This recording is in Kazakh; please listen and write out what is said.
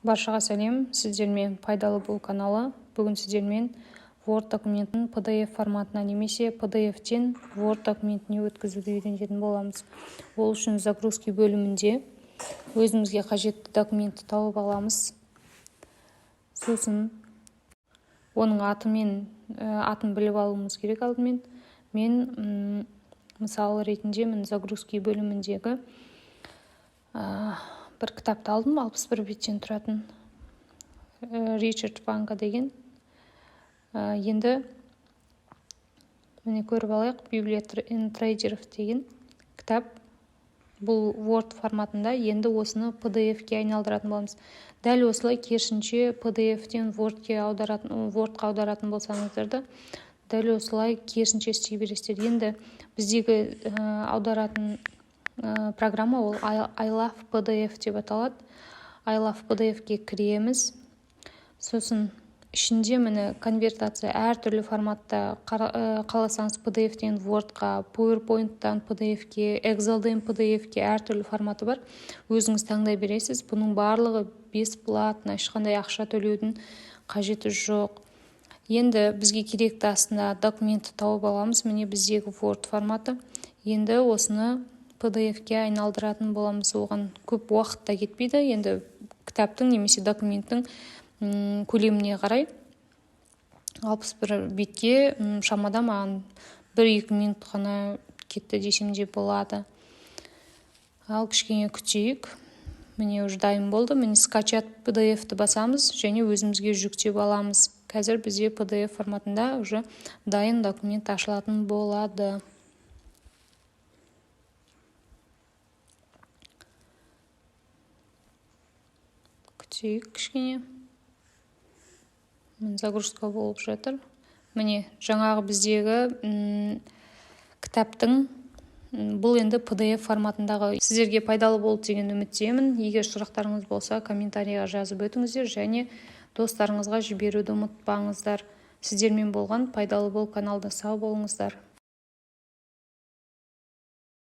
Баршаға сәлем! Сіздермен «Пайдалы бол» каналы. Бүгін сіздермен Word документін PDF форматына немесе PDF-тен Word документіне өткізуді үйренетін боламыз. Ол үшін «Загрузки» бөлімінде өзімізге қажетті документті тауып аламыз. Сосын оның атымен, атын біліп алуымыз керек алдымен. Мен мысал ретінде, міне, «Загрузки» бөліміндегі бір кітапты алдым, 61 беттен тұратын, Ричард Ванга деген. Енді, міне, көріп алайық, «Библия трейдеров» деген кітап. Бұл Word форматында. Енді осыны PDF-ке айналдыратын боламыз. Дәл осылай керісінше, PDF-тен Word-ке аударатын, Word-қа аударатын болсаңыздар да, дәл осылай керісінше істей бересіздер. Енді біздегі аударатын программа ол I Love PDF деп аталады. I Love PDF-ке кіреміз. Сосын ішінде, міне, конвертация әртүрлі форматта. Қаласаңыз, PDF-тен Word-қа, PowerPoint-тан PDF-ке, Excel-ден PDF-ке, әртүрлі форматы бар, өзіңіз таңдай бересіз. Бұның барлығы бесплатно, ешқандай ақша төлеудің қажеті жоқ. Енді бізге керекті астында документті тауып аламыз. Міне, біздегі Word форматы. Енді осыны PDF-ке айналдыратын боламыз. Оған көп уақыт та кетпейді, енді кітаптың немесе документтің көлеміне қарай. 61 бетке шамада маған 1-2 минут қана кетті десем де болады. Ал кішкене күтейік. Міне, уже дайын болды. Міне, «Скачать PDF-ті» басамыз және өзімізге жүктеп аламыз. Қазір бізде PDF форматында уже дайын документ ашылатын болады. Күтейік кішкене. Загрузка болып жатыр. Міне, жаңағы біздегі кітаптың, бұл енді PDF форматындағы. Сіздерге пайдалы болды деген үміттемін. Егер сұрақтарыңыз болса, комментарийға жазып өтіңіздер және достарыңызға жіберуді ұмытпаңыздар. Сіздермен болған «Пайдалы бол» каналда. Сау болыңыздар!